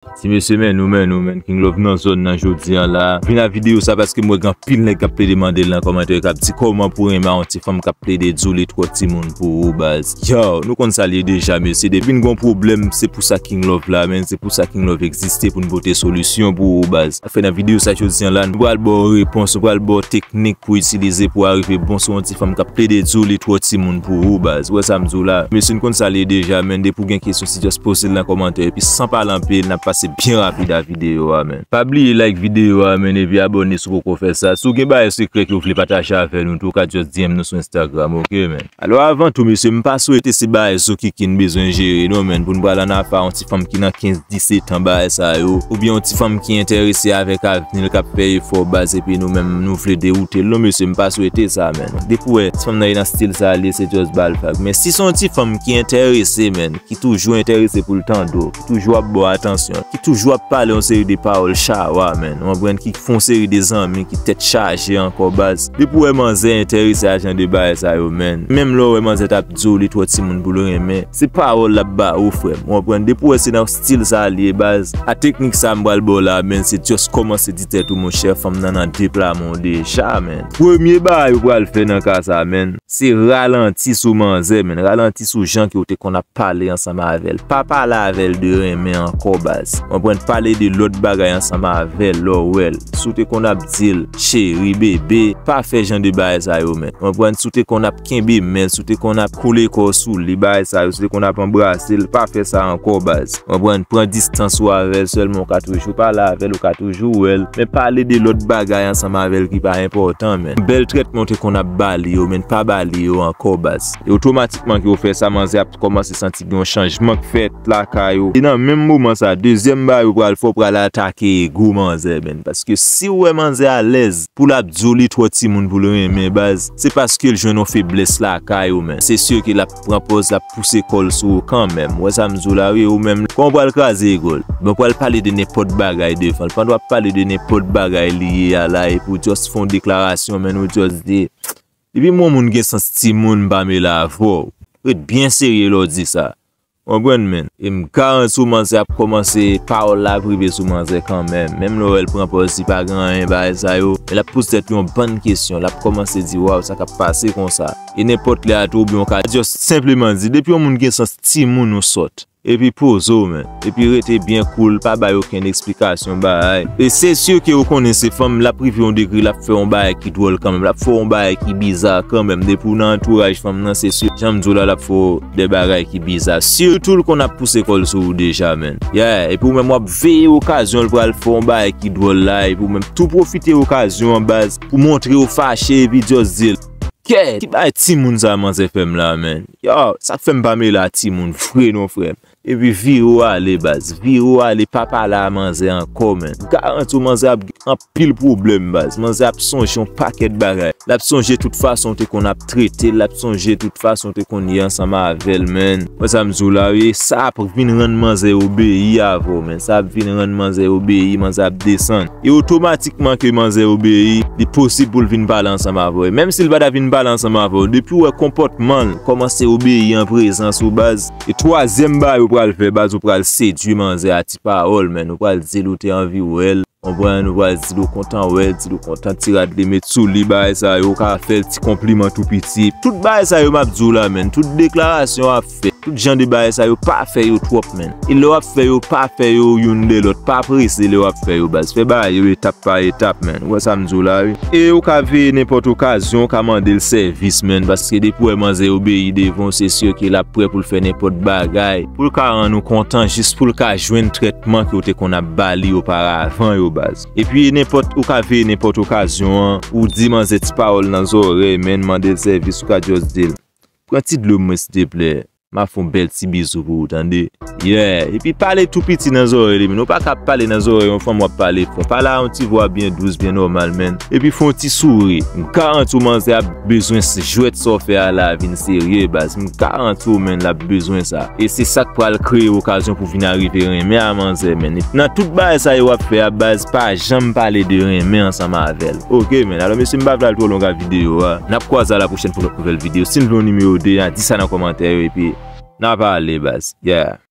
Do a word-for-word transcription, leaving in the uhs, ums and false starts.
Ti mesye, men nou, men nou, men King Love nan zòn nan jodi a la. Vin a videyo sa paske m wè gen anpil nèg k ap plede mande l nan kòmantè, k ap di kòman pou renmen yon ti fanm k ap plede di w li twò timoun pou ou, baz. Yo, nou konn sa l ye deja, mesye. Depi n gon pwoblèm, se pou sa King Love la, men. Se pou sa King Love egziste, pou n pote solisyon pou ou, baz. Sa fè nan videyo sa jodi a la, nou pral ba w repons, nou pral ba w teknik pou itilize pou w arive bon sou yon ti fanm k ap plede di w li twò timoun pou ou, baz. Ou wè sa m di w la? Mesye, n konn sa l ye deja, men. Depi w gen kesyon, se just poze l nan kòmantè. Epi san pale anpil, n ap pase byen rapid a videyo a, men. Pa bliye like videyo a, men, epi abòne si w poko fè sa. Si w gen bagay sekrè ke w vle pataje avè nou tou, w ka just D M nou sou Instagram, oke, men. Alò, avan tou, mesye, m pa swete se bagay Zokiki n bezwen jere, non, men, pou n pral ann afè yon ti fanm ki nan kenz, disèt an, bagay sa yo, oubyen yon ti fanm ki enterese avèk avni l, k ap fè efò, baz, epi nou menm, nou vle dewoute l, non, mesye, m pa swete sa, men. Depi w wè ti fanm nan e nan stil sa li ye, se just ba l vag. Men si se yon ti fanm ki enterese, men, ki toujou enterese pou l tande w, ki toujou ap ba w atansyon, ki toujou ap pale yon seri de pawòl chawa, men, w konprann, ki fè yon seri de zanmi ki tèt chaje ankò, baz. Depi w wè manzè enterese a jan de bagay sa yo, men, menm lè w wè manzè t ap di w li twò timoun pou l renmen, se pawòl l ap ba ou, frè m. W konprann? Depi w wè se nan stil sa li ye, baz, a teknik sa m pral ba w la, men, se just kòmanse di tèt ou, monchè, fanm nan nan de pla men w deja, men. Premye bagay ou pral fè nan ka sa, men, se ralanti sou manzè, men. Ralanti sou jan ke w te konn ap pale ansanm avè l. Pa pale avè l de renmen ankò, baz. Konprann, pale de lòt bagay ansanm avè l lè w wè l. Si w te konn ap di l, cheri, bebe, pa fè jan de bagay sa yo, men. Konprann, si w te konn ap kenbe men l, si w te konn ap kole kò w sou li, bagay sa yo, si w te konn ap anbrase l, pa fè sa ankò, baz. Konprann, pran distans ou avè l sèlman, w ka toujou pale avè l, ou ka toujou wè l, men pale de lòt bagay ansanm avè l ki pa enpòtan, men. Bèl trètman w te konn ap ba li yo, men pa ba li yo ankò, baz. E otomatikman ke w fè sa, manzè ap kòmanse santi gen yon chanjman k fèt lakay ou. E nan menm moman sa, dezyèm bagay ou pral fè, w pral atake ego manzè, men. Paske si w wè manzè alèz pou l ap di w li twò timoun pou l renmen, baz, se paske l jwenn yon feblès lakay ou, men. Se si ke l ap pran pòz, l ap pouse kò l sou ou kanmenm. Ou wè sa m di w la, wi, ou menm, kòman w pral kraze ego l? Bon, w pral pale de nenpòt bagay devan l. Pandan w ap pale de nenpòt bagay li ye a la, epi w just fè yon deklarasyon, men, ou just di, depi m wè yon moun gen sans timoun, m pa mele avè w. Ret byen serye lè w di sa. Konprann, men. E m garanti w, manzè ap kòmanse, pawòl la ap rive sou manzè kanmenm. Menm lè w wè l pran pòz li pa gen anyen, bagay sa yo, men l ap poze tèt li yon bann kesyon. L ap kòmanse di, waw, sa k ap pase konsa? E nenpòt lè a tou, oubyen w ka just senpleman di, depi yon moun gen sans timoun, ou sòt. Epi poze w, men. Epi rete byen cool, pa bay okenn eksplikasyon, bagay. E se si ke ou konnen se fanm, l ap rive yon degre, l ap fè yon bagay ki dwòl kanmenm, l ap fè yon bagay ki biza kanmenm. Depi w nan antouraj fanm nan, se si, jan m di w la, l ap fè w de bagay ki biza. Sitou l konn ap pouse kò l sou ou deja, men. Yeah, epi ou menm w ap veye okazyon, l pral fè yon bagay ki dwòl la, epi ou menm tou pwofite okazyon an, baz, pou montre w fache, epi just di l, kè, ki bagay timoun sa manzè fè m la, men? Yo, sa k fè m pa mele a timoun vre non, frè m. Epi vire w ale, baz. Vire w ale, pa pale a manzè ankò, men. M garanti w, manzè ap gen anpil pwoblèm, baz. Manzè ap sonje yon pakèt bagay. L ap sonje tout fason w te konn ap trete l. L ap sonje tout fason w te konn ye ansanm avè l, men. Wè sa m di w la, wi. Sa ap vin rann manzè obeyi avè w, men. Sa ap vin rann manzè obeyi, manzè ap desann. E otomatikman ke manzè obeyi, li posib pou l vin pale ansanm avè w. E menm si l pa ta vin pale ansanm avè w, depi w wè konpòtman l kòmanse obeyi an prezans ou, baz, e twazyèm bagay ou pral fè, baz, ou pral sedui manzè a ti pawòl, men. Ou pral di l ou te anvi wè l, konprann, ou pral di l ou kontan wè l, di l ou kontan ti rad li met sou li, bagay sa yo, ou ka fè l ti konpliman tou piti. Tout bagay sa yo m ap di w la, men. Tout deklarasyon w ap fè, tout jan de bagay sa yo, pa fè yo twòp, men. E lè w ap fè yo, pa fè yo youn de lòt. Pa prese lè w ap fè yo, baz. Fè bagay yo etap pa etap, men. Ou wè sa m di w la, wi. E ou ka veye nenpòt okazyon, ou ka mande l sèvis, men. Paske depi w wè manzè obeyi devan w, se si ke l ap prè pou l fè nenpòt bagay pou l ka rann ou kontan, jis pou l ka jwenn trètman ke w te konn ap ba li oparavan yo, baz. Epi nenpòt, ou ka veye nenpòt okazyon an, ou di manzè ti pawòl nan zòrèy, men, mande l sèvis, ou ka just di l, pran ti dlo mwen, silteplè. M ap fè yon bèl ti bizou pou ou, tande. Yeah. Epi pale tou piti nan zòrèy li, men. Ou pa ka ap pale nan zòrèy yon fanm w ap pale fò. Pale a yon ti vwa byen dous, byen nòmal, men. Epi fè yon ti souri. M garanti w manzè ap bezwen s-, jwèt sa w fè a la vin serye, baz. M garanti w, men, l ap bezwen sa. E se sa k pral kreye okazyon pou vin arive renmen a manzè, men. Nan tout bagay sa yo w ap fè a, baz, pa janm pale de renmen ansanm avè l. Oke, men. Alò, mesye, m pa vle al twò long ak videyo a. N ap kwaze a la pwochèn pou lòt nouvèl videyo. Si n vle yon nimewo de, di sa nan kòmantè yo, epi n a pale, baz. Yeah.